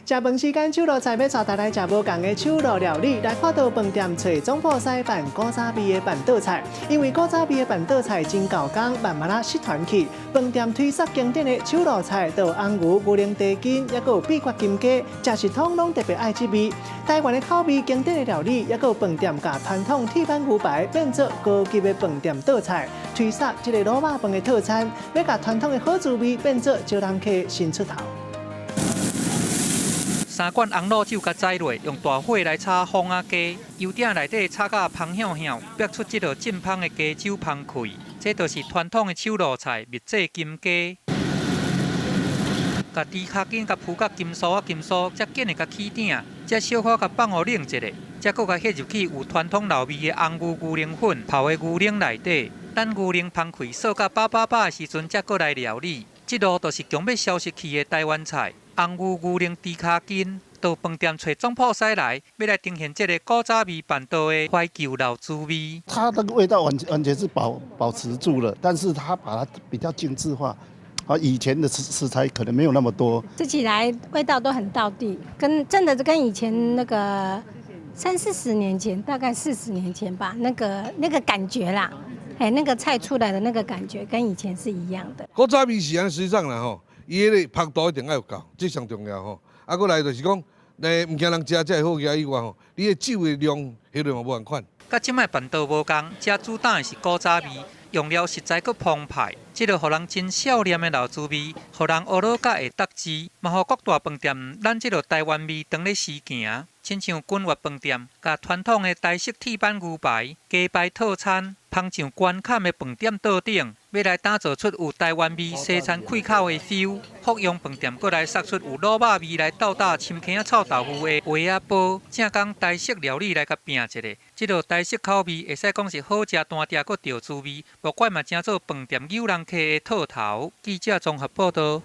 食飯時間，手路菜欲帶大家來食無仝的手路料理，來看到飯店揣總鋪師辦古早味的辦桌菜，因為古早味的辦桌菜真厚工，慢慢仔失傳去。飯店推捒經典的手路菜，就有紅牛、牛奶地筋，抑閣有秘訣金雞，食是通攏特別愛這味。台灣的口味經典的料理，抑閣有飯店共傳統鐵板牛排變做高級的飯店桌菜，推捒這個滷肉飯的套餐，欲共傳統的好滋味變做招人客新出頭。三罐紅露酒共宰落，用大火來炒風仔雞，油鼎內底炒甲芳香香，逼出這道正芳的雞酒芳氣。這就是傳統的手路菜，蜜製金雞。共豬跤筋共鋪甲金酥仔金酥，才緊會共起鼎，才小可共放予冷一下，才閣共歇入去有傳統老味的紅牛牛奶粉泡的牛奶內底，等牛奶芳氣臊甲飽飽飽的時陣，才閣來料理。這道就是強欲消失去的台灣菜。紅牛牛奶豬跤筋，到飯店揣總鋪師來，欲來呈現這个古早味辦桌的懷舊老滋味。它那個味道完完全是保持住了，但是它把它比較精緻化。啊，以前的食材可能沒有那麼多，吃起來味道都很道地，跟真的跟以前那個三四十年前，大概40年前吧，那個感覺啦，哎，那個菜出來的那個感覺跟以前是一樣的。古早味是按呢實際上啦吼。伊彼个曝度一定愛有夠，這上重要吼。啊，閣來就是講，毋驚人食才會好食以外吼，你的酒的量，彼个嘛無仝款。佮這擺辦桌無仝，遮主打的是古早味，用料實在閣澎湃，這个予人真少念的老滋味，予人學老甲會得志，嘛予各大飯店咱這个台灣味當咧時行，親像君悅飯店，共傳統的台式鐵板牛排、雞排套餐，芳上關崁的飯店桌頂，欲來打造出有台灣味西餐開口的 feel。福榮飯店閣來殺出有滷肉味來鬥打深坑仔臭豆腐的芋仔煲，正港台式料理來共拚一下，這道台式口味會使講是好食彈定閣著滋味，無怪嘛成做飯店誘人客的套頭。記者綜合報道。